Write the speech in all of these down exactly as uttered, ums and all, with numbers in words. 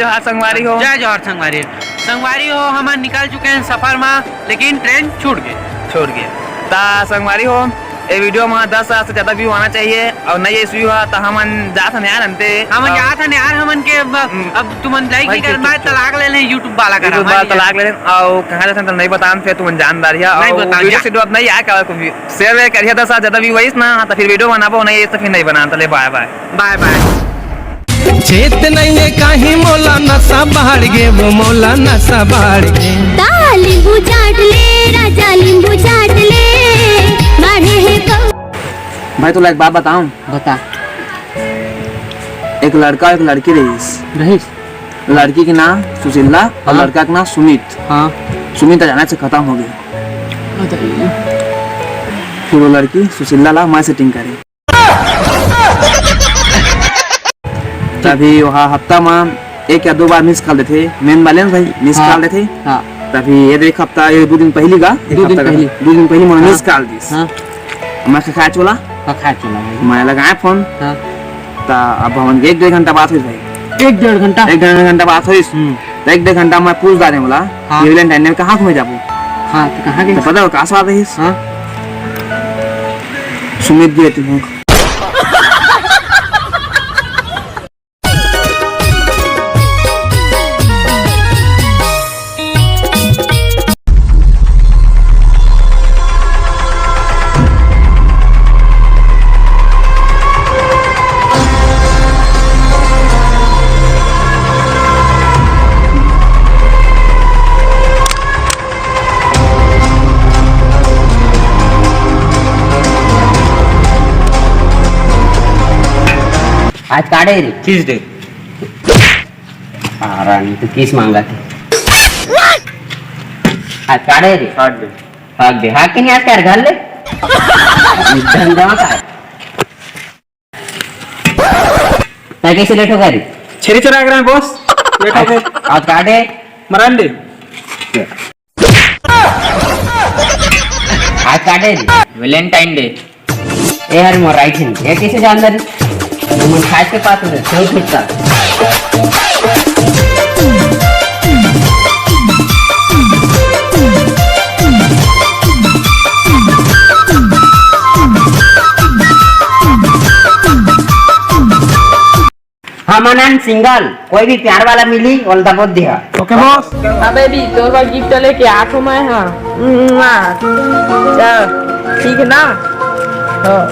हाँ, संगवारी हो। जय जोहार संगवारी। संगवारी हो, हमन निकल चुके हैं सफर मा, लेकिन ट्रेन छूट गए। छोड़ के। ता संगवारी हो, ये वीडियो में दस हजार से ज्यादा व्यू आना चाहिए, और नहीं ये व्यू हुआ तो हमन जात हन यार अंते। हमन और जात हन यार, हमन के अब, हम्म। अब तुमन लाइक भाई, नहीं कर, चुप, मैं चुप, चुप। तलाक ले लें YouTube वाला करा, YouTube वाला भाई। तलाक ले लें, और कहाँ जात हन तो नहीं बतान, फिर तुमन जानदार है, नहीं और बतान, वीडियो जा। से अब नहीं आया, कभी शेयर वेयर करिए, दस हजार ज्यादा व्यू आइस ना, तो फिर वीडियो बनाबो, नहीं आइस तो फिर नहीं बनान, तो ले बाय बाय। बाय बाय। चेत नइये काहीं मोला नशा बाढ़ गे, वो मोला नशा बाढ़ गे। ता लींबू चाट ले राजा, लींबू चाट ले, बाढ़े हे गौ- भाई, तोला एक बात बताऊं? बता। एक लड़का, एक लड़की रहीस। रहीस? लड़की के नाम सुशीला और हाँ। लड़का के नाम सुमित। हाँ। सुमित अचानक से खत्म हो गया। बताइए। फिर वो लड़की सुशीला ला मैं सेटिंग करे। तभी वहाँ हफ्ता में एक या दो बार मिस कॉल देथे, मेन बैलेंस भाई, मिस हाँ। कॉल देथे। हाँ। तभी ये एक हफ्ता, ये दो दिन पहली का, एक दो दिन हफ्ता का, पहली। दो दिन पहली मोला हाँ। मिस कॉल दिस। हाँ। मैं खखा चोला। खखा चोला भाई। मैं लगाए फोन। हाँ। ता अब हमन के एक डेढ़ घंटा बात होइस भाई। एक डेढ़ घंटा? एक डेढ़ घंटा बात होइस। हम्म। तो एक डेढ़ घंटा मैं पूछ डारे बोला, हाँ। ये वैलेंटाइन डे में कहाँ घूमे जाबो? हाँ, तो कहाँ गए? तो पता हो का स्वाद रहीस? हाँ। सुमित गे तुम। आज का डे रे? किस डे? आ, रानी, तू किस मांगा थे? आज का डे रे? हाथ दे। हाथ दे। हाथ के नहीं आज कर घर ले। धंधा का। मैं कैसे लेट होगा रे? छेरी चरा रहे हैं बॉस। लेट हो गए। आज का डे? मरांडे। आज का डे रे? Valentine day. ए यार, मोर राइट हैंड। ये कैसे जानता रे? तुम खाए के पास हो, क्यों छुटता? हमन हन सिंगल, कोई भी प्यार वाला मिली, ओला दबोच दिहा। ओके बॉस। हाँ बेबी, तोर बर गिफ्ट लेके आत हूँ मैं, हाँ। मुआ। चल, ठीक है ना? हाँ।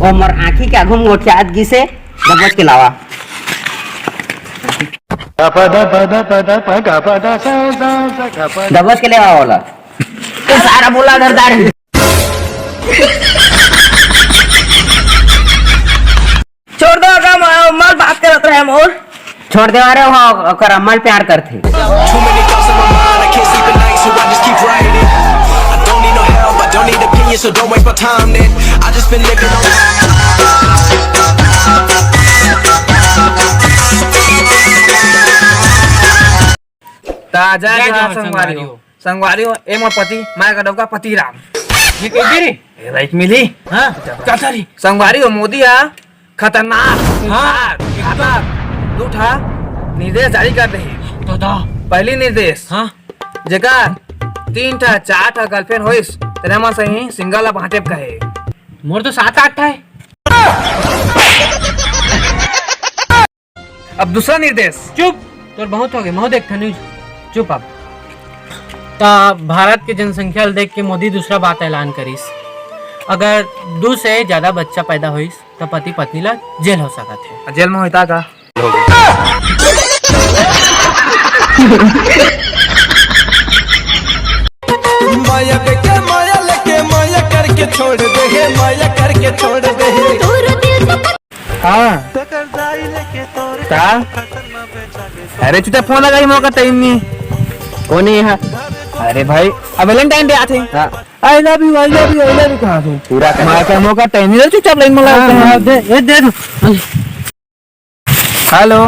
ओ मोर आँखी के आगू में गोठियात गिसे, दबोच के लावा। दबोच के लेवा ओला। ए सारा बोला दरदार। छोड़ दो, अगर म-, मल बात करत रहे मोर। छोड़ दे, अरे वो ओकर अम्मा ल प्यार करथे। Too many thoughts in my mind, I can't sleep at night, so I just keep writing. I don't need no help, I don't need opinions, so don't waste my time then. I just been living on. ता जय जय जोहार जोहार संगवारी संगवारी हो। हो। संगवारी हो, ए मोर पति, मैं गडव का पति राम। ये कह दे रे। ए लाइक मिली। हाँ, का था रे? संगवारी हो, मोदी हा खतरनाक, हाँ, घातक, दू ठा निर्देश जारी कर दे हे। दादा। पहली निर्देश, हाँ। जेकर तीन ठा, चार ठा गर्लफ्रेंड होइस, तेने मन सही सिंगल ला बांटे कहे। मोर तो सात आठ ठा है। अब दूसरा निर्देश। चुप, तोर बहुत हो गए, मैं देख था न्यूज। चुप अब। त भारत के जनसंख्या ल देख के मोदी दूसरा बात ऐलान करिस, अगर दू से ज्यादा बच्चा पैदा होइस त पति पत्नी ला जेल हो सकत है। जेल में होता का? माया बेटा माया लेके माया करके छोड़ दे हे, माया करके छोड़ दे हे। हाँ। का? अरे चुपचाप फोन लगाई, मौका टाइम नहीं। कौन है यहाँ? अरे भाई, अब वैलेंटाइन डे आते। हाँ। I love you, I love you, I love you कहाँ से? पूरा कर। माँ का मौका टाइम नहीं, चुपचाप लाइन में लगा। हाँ, दे, ये दे दो। हेलो।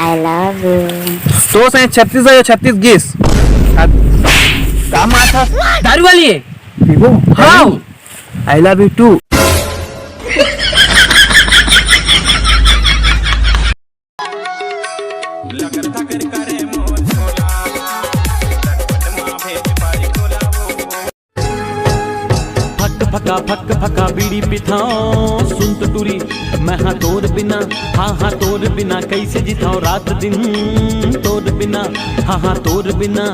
I love you। तो सही छत्तीस है, छत्तीस गिस। का माथा? दारू वाली है? पीबो? हाँ। I love you too। पी पिथाओ सुन तो टूरी, मैं हाँ तोर बिना, हाँ हाँ तोर बिना कैसे जिथाओ रात दिन तोर बिना, हाँ हाँ तोर बिना,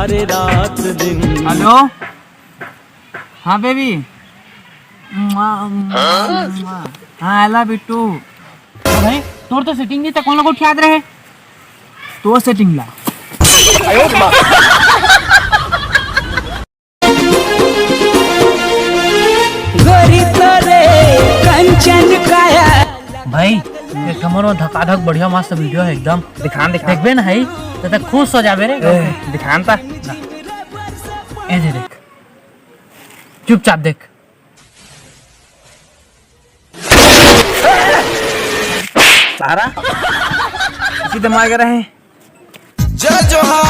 अरे रात दिन। हेलो। हाँ बेबी। हाँ, आई लव यू टू। भाई, तोर तो सेटिंग नहीं, त कौन लोग उठियात रहे? तो सेटिंग ला। गोरी तोरे कंचन काया। भाई, एक हमर में धकाधक बढ़िया मस्त वीडियो है एकदम। दिखान दिखान देखबे ना है, त तक खुश हो जाबे रे। दिखान ता। ए दे देख, चुपचाप देख। सारा इसी दिमाग रहे। जय जोहार।